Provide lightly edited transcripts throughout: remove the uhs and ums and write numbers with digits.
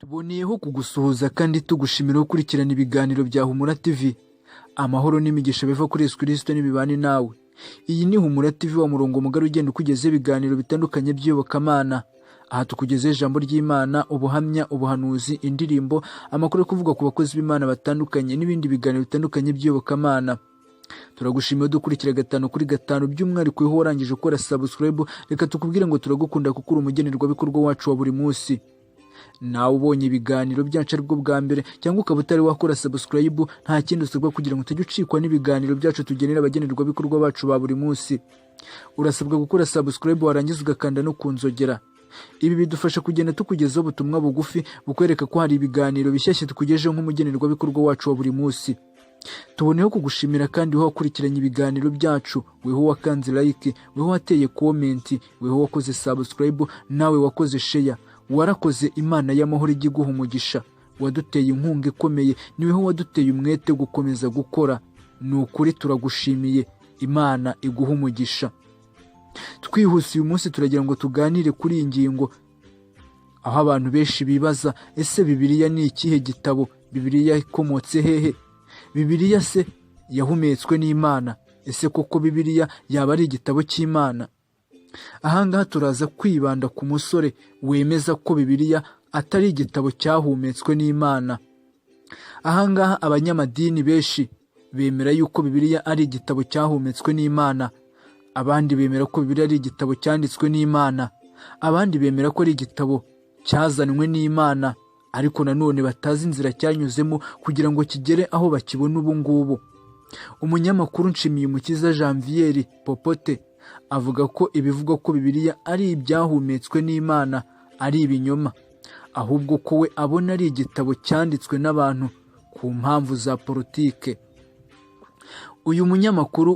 Tuboneyeho kugusuhuza kandi tugushimira gukurikirana ibiganiro bya Humura TV. Amahoro n'imigisha biva kuri Yesu Kristo n'ibibane nawe. Iyi ni Humura TV, wa murongo mugari ugenda ukugezaho ibiganiro bitandukanye by'iyobokamana. Aha tukugezeho ijambo ry'Imana, ubuhamya, ubuhanuzi, indirimbo, amakuru yo kuvuga ku bakozi b'Imana batandukanye n'ibindi biganiro bitandukanye by'iyobokamana. Turagushimiye dukurikira gatanu kuri gatanu, by'umwihariko iyo warangije gukora subscribe. Reka tukubwire ngo turagukunda kuko uri umugenerwabikorwa wacu wa buri munsi. Nawe ubonye ibiganiro byacu aribwo bwa mbere cyangwa ukaba utari wakora subscribe, nta kindi usabwa kugira ngo utajya ucikwa n'ibiganiro byacu tugenera abagenerwabikorwa bacu ba buri munsi. Urasabwa gukora subscribe, warangiza ugakanda no ku nzogera. Ibi bidufasha kugenda tukugezaho ubutumwa bugufi bukwereka ko hari ibiganiro bishyashya tukugejeho nk'umugenerwabikorwa wacu wa buri munsi. Tuboneyeho kugushimira kandi wowe wakurikiranye ibiganiro byacu, weho wakanze like, weho wateye comment, weho wakoze subscribe, nawe wakoze share. Warakoze, Imana y'amahoro ijya iguha umugisha. Waduteye inkunga ikomeye, niweho waduteye umwete wo gukomeza gukora. Ni ukuri turagushimiye, Imana iguha umugisha. Twihuse, uyu munsi turagira ngo tuganire kuri iyi ngingo, aho abantu benshi bibaza: ese Bibiliya ni ikihe gitabo? Bibiliya ikomotse hehe? Bibiliya se yahumetswe n'Imana? Ese koko Bibiliya yaba ari igitabo cy'Imana? Ahangaha turaza kwibanda ku musore wemeza ko Bibiliya atari igitabo cyahumetswe n'Imana. Ahangaha abanyamadini benshi bemera yuko Bibiliya ari igitabo cyahumetswe n'Imana, abandi bemera ko Bibiliya ari igitabo cyanditswe n'Imana, abandi bemera ko ari igitabo cyazanwe n'Imana, ariko nanone batazi inzira cyanyuzemo kugira ngo kigere aho bakibona ubu ngubu. Umunyamakuru Nshimiyumukiza Janvier Popote avuga ko ibivugwa ko Bibiliya ari ibyahumetswe n'Imana ari ibinyoma, ahubwo ko we abona ari igitabo cyanditswe n'abantu ku mpamvu za politike. Uyu munyamakuru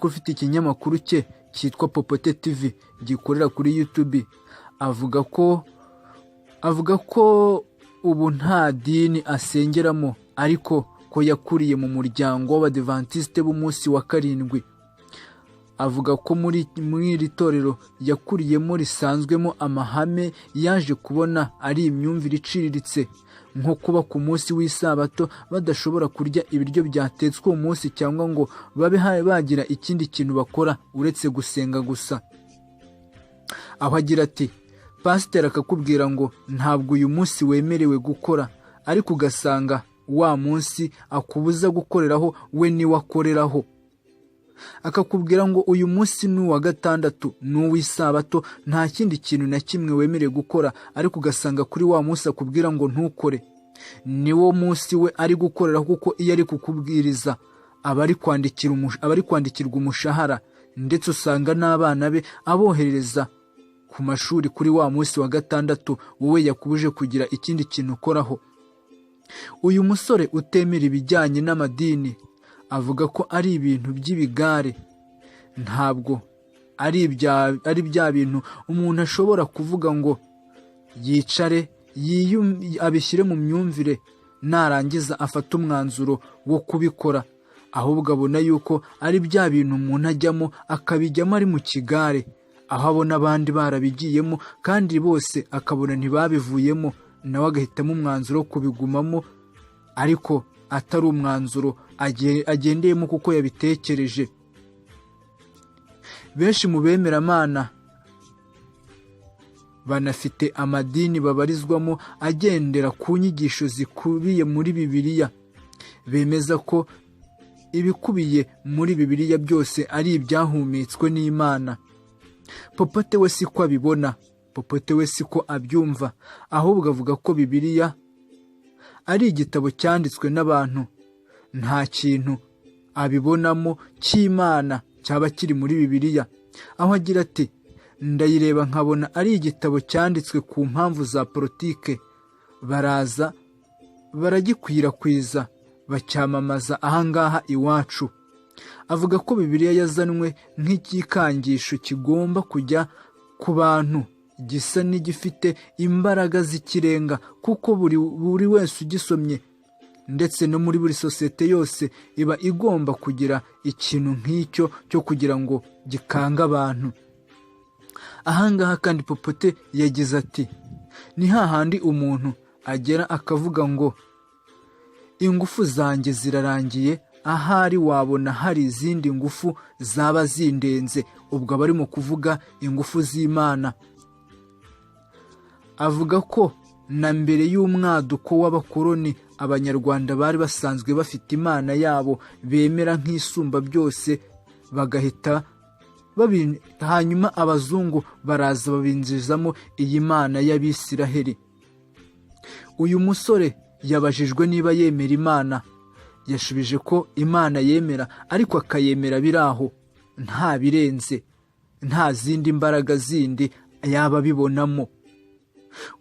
ufite ikinyamakuru cye cyitwa Popote TV gikorera kuri YouTube, avuga ko ubu nta dini asengeramo, ariko ko yakuriye mu muryango w'Abadivantisite b'umunsi wa karindwi. Avuga ko muri iri torero yakuriyemo risanzwemo amahame yaje kubona ari imyumvire iciriritse, nko kuba ku munsi w'Isabato badashobora kurya ibiryo byatetswe uwo munsi cyangwa ngo babe bagira ikindi kintu bakora uretse gusenga gusa. Aho agira ati: "Pasiteri akakubwira ngo ntabwo uyu munsi wemerewe gukora, ariko ugasanga wa munsi akubuza gukoreraho we niwe akoreraho. Akakubwira ngo uyu munsi ni uwa gatandatu, ni uw'Isabato, nta kindi kintu na kimwe wemerewe gukora, ariko ugasanga kuri wa munsi akubwira ngo ntukore niwo munsi we ari gukoreraho, kuko iyo ari kukubwiriza aba ari kwandikirwa umushahara, ndetse usanga n'abana be aboherereza ku mashuri kuri wa munsi wa gatandatu wowe yakubuje kugira ikindi kintu ukoraho." Uyu musore utemera ibijyanye n'amadini avuga ko ari ibintu by'ibigare, ntabwo ari bya bintu umuntu ashobora kuvuga ngo yicare abishyire mu myumvire, narangiza afate umwanzuro wo kubikora, ahubwo abona yuko ari bya bintu umuntu ajyamo, akabijyamo ari mu kigare, aho abona abandi barabigiyemo kandi bose akabona ntibabivuyemo, nawe agahitamo umwanzuro wo kubigumamo, ariko atari umwanzuro agendeyemo kuko yabitekereje. Benshi mu bemeramana banafite amadini babarizwamo agendera ku nyigisho zikubiye muri Bibiliya bemeza ko ibikubiye muri Bibiliya byose ari ibyahumetswe n'Imana. Popote we siko abibona, Popote we siko abyumva, ahubwo avuga ko Bibiliya ari igitabo cyanditswe n'abantu, nta kintu abibonamo cy'Imana cyaba kiri muri Bibiliya. Aho agira ati: "Ndayireba nkabona ari igitabo cyanditswe ku mpamvu za politike, baraza baragikwirakwiza, bacyamamaza ahangaha iwacu." Avuga ko Bibiliya yazanwe nk'igikangisho kigomba kujya ku bantu, gisa n'igifite imbaraga z'ikirenga, kuko buri wese ugisomye, ndetse no muri buri sosiyete yose iba igomba kugira ikintu nk'icyo cyo kugira ngo gikange abantu. Ahangaha kandi Popote yagize ati: Ni hahandi umuntu agera akavuga ngo ingufu zanjye zirarangiye, ahari wabona hari izindi ngufu zaba zindenze. Ubwo aba arimo kuvuga ingufu z'Imana. Avuga ko na mbere y'umwaduko w'abakoloni, Abanyarwanda bari basanzwe bafite Imana yabo bemera nk'isumba byose, bagahita hanyuma abazungu baraza babinjizamo iyi Mana y'Abisiraheli. Uyu musore yabajijwe niba yemera Imana. Yashubije ko Imana yemera, ariko akayemera biri aho, nta birenze, nta zindi mbaraga zindi yaba abibonamo.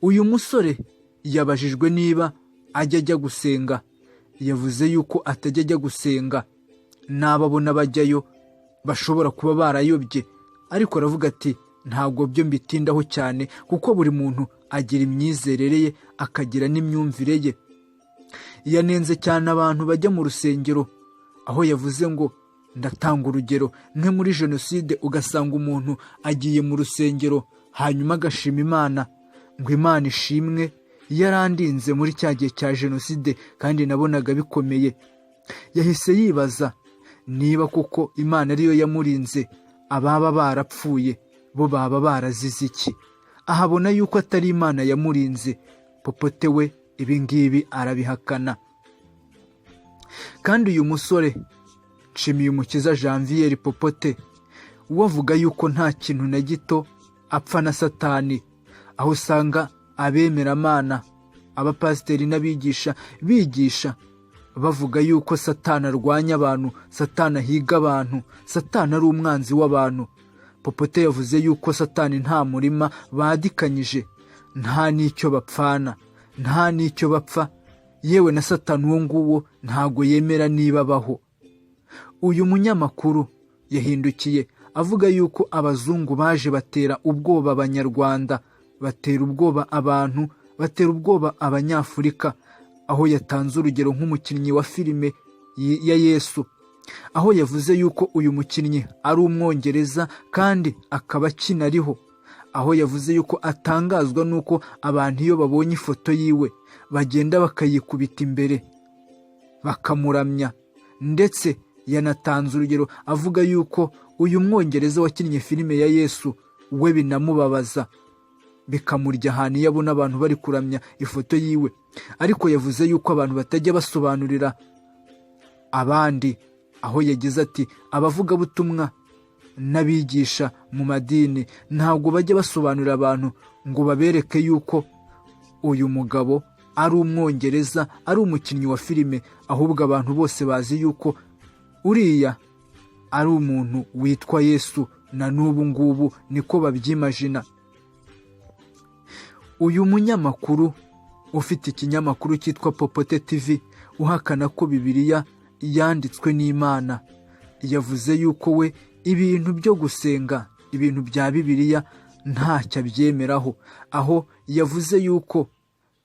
Uyu musore yabajijwe niba ajya gusenga. Yavuze yuko atajya ajya gusenga, n'ababona bajyayo bashobora kuba barayobye, ariko aravuga ati ntabwo byo mbitindaho cyane, kuko buri muntu agira imyizerere ye, akagira n'imyumvire ye. Yanenze cyane abantu bajya mu rusengero, aho yavuze ngo ndatanga urugero nko muri jenoside, ugasanga umuntu agiye mu rusengero hanyuma agashima Imana ngo Imana ishimwe yarandinze muri cya gihe cya jenoside kandi nabonaga bikomeye. Yahise yibaza niba koko Imana ariyo yamurinze, ababa barapfuye bo baba barazize iki? Ahabona yuko atari Imana yamurinze. Popote we ibi ngibi arabihakana. Kandi uyu musore Nshimiyumukiza Janvier Popote we avuga yuko nta kintu na gito apfa na Satani, aho usanga abemeramana, abapasiteri n'abigisha bigisha bavuga yuko Satani arwanya abantu, Satani ahiga abantu, Satani ari umwanzi w'abantu. Popote yavuze yuko Satani nta murima badikanyije, nta n'icyo bapfana, nta n'icyo bapfa, yewe na Satani uwo nguwo ntago yemera niba abaho. Uyu munyamakuru yahindukiye avuga yuko abazungu baje batera ubwoba Abanyarwanda, batera ubwoba abantu, batera ubwoba Abanyafurika, aho yatanze urugero nk'umukinnyi wa filime ya Yesu, aho yavuze yuko uyu mukinnyi ari Umwongereza kandi akaba akinariho, aho yavuze yuko atangazwa n'uko abantu iyo babonye ifoto yiwe bagenda bakayikubita imbere bakamuramya. Ndetse yanatanze urugero avuga yuko uyu Mwongereza wakinnye filime ya Yesu we binamubabaza, bikamurya ahantu iyo abona abantu bari kuramya ifoto yiwe. Ariko yavuze yuko abantu batajya basobanurira abandi, aho yagize ati abavugabutumwa n'abigisha mu madini ntabwo bajya basobanurira abantu ngo babereke yuko uyu mugabo ari Umwongereza, ari umukinnyi wa filime, ahubwo abantu bose bazi yuko uriya ari umuntu witwa Yesu, na n'ubu ngubu niko babyimajina. Uyu munyamakuru ufite ikinyamakuru cyitwa Popote TV, uhakana ko Bibiliya yanditswe n'Imana, yavuze yuko we ibintu byo gusenga, ibintu bya Bibiliya ntacyo abyemeraho, aho yavuze yuko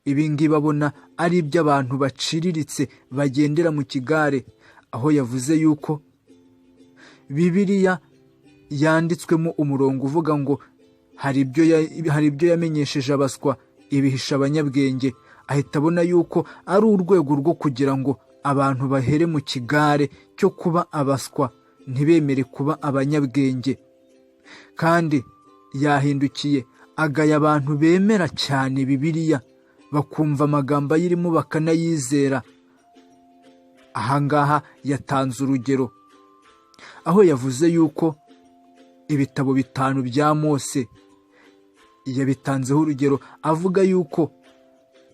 ibi ngibi abona ari iby'abantu baciriritse bagendera mu kigare, aho yavuze yuko Bibiliya yanditswemo umurongo uvuga ngo hari ibyo yamenyesheje abaswa, ibihisha abanyabwenge. Ahita abona yuko ari urwego rwo kugira ngo abantu bahere mu kigare cyo kuba abaswa, ntibemere kuba abanyabwenge. Kandi yahindukiye agaya abantu bemera cyane Bibiliya, bakumva amagambo ayirimo bakanayizera. Ahangaha yatanze urugero aho yavuze yuko ibitabo 5 bya Mose, yabitanzeho urugero avuga yuko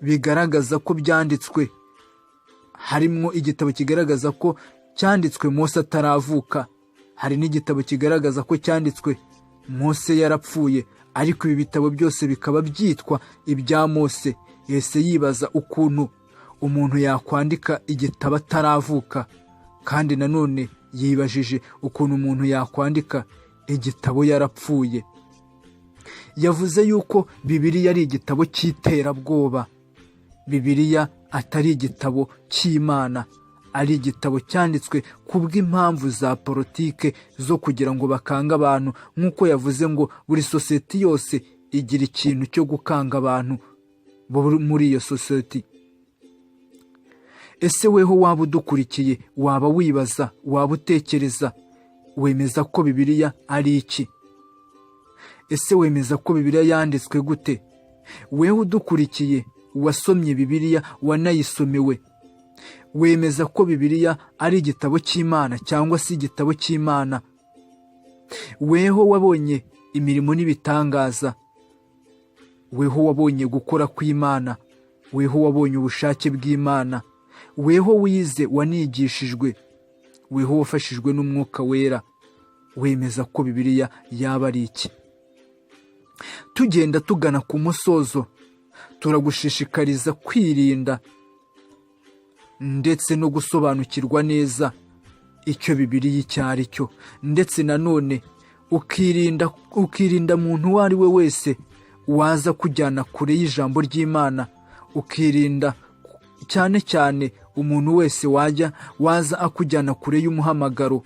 bigaragaza ko byanditswe, harimo igitabo kigaragaza ko cyanditswe Mose ataravuka, hari n'igitabo kigaragaza ko cyanditswe Mose yarapfuye, ariko ibi bitabo byose bikaba byitwa ibya Mose. Yahise yibaza ukuntu umuntu yakwandika igitabo ataravuka, kandi nanone yibajije ukuntu umuntu yakwandika igitabo yarapfuye. Yavuze yuko Bibiliya ari igitabo cy'iterabwoba, Bibiliya atari igitabo cy'Imana, ari igitabo cyanditswe kubw'impamvu za politike zo kugira ngo bakange abantu, nk'uko yavuze ngo buri sosiyete yose igira ikintu cyo gukanga abantu bo muri iyo sosiyete. Ese weho waba udukurikiye, waba wibaza, waba utekereza, wemeza ko Bibiliya ari iki? Ese wemeza ko Bibiliya yanditswe gute? Weho udukurikiye, wasomye Bibiliya, wanayisomewe, wemeza ko Bibiliya ari igitabo cy'Imana cyangwa se igitabo cy'Imana? Weho wabonye imirimo n'ibitangaza, weho wabonye gukora kw'Imana, weho wabonye ubushake bw'Imana, weho wize, wanigishijwe, weho wafashijwe n'Umwuka Wera, wemeza ko Bibiliya yaba ari iki? Tugenda tugana ku musozo, turagushishikariza kwirinda ndetse no gusobanukirwa neza icyo Bibiliya icyo ari cyo, ndetse nanone ukirinda muntu uwo ari we wese waza kujyana kure y'ijambo ry'Imana, ukirinda cyane cyane umuntu wese wajya waza akujyana kure y'umuhamagaro.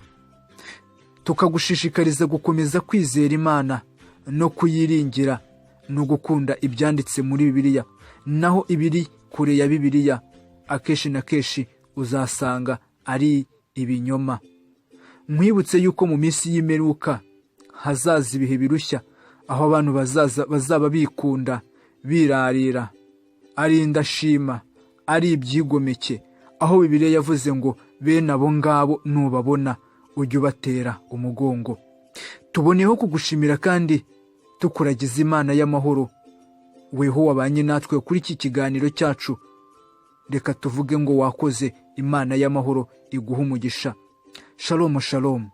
Tukagushishikariza gukomeza kwizera Imana no kuyiringira no gukunda ibyanditse muri Bibiliya. Naho ibiri kure ya Bibiliya, akenshi na kenshi uzasanga ari ibinyoma. Nkwibutse yuko mu minsi y'imperuka hazaza ibihe birushya, aho abantu bazaza bazaba bikunda, birarira, ari indashima, ari ibyigomeke, aho Bibiliya yavuze ngo bene abo ngabo nubabona ujye ubatera umugongo. Tuboneyeho kugushimira kandi tukuragiza Imana y'amahoro. Weho wabanye natwe kuri iki kiganiro cyacu, reka tuvuge ngo wakoze. Imana y'amahoro iguha umugisha. Shalomu, shalomu.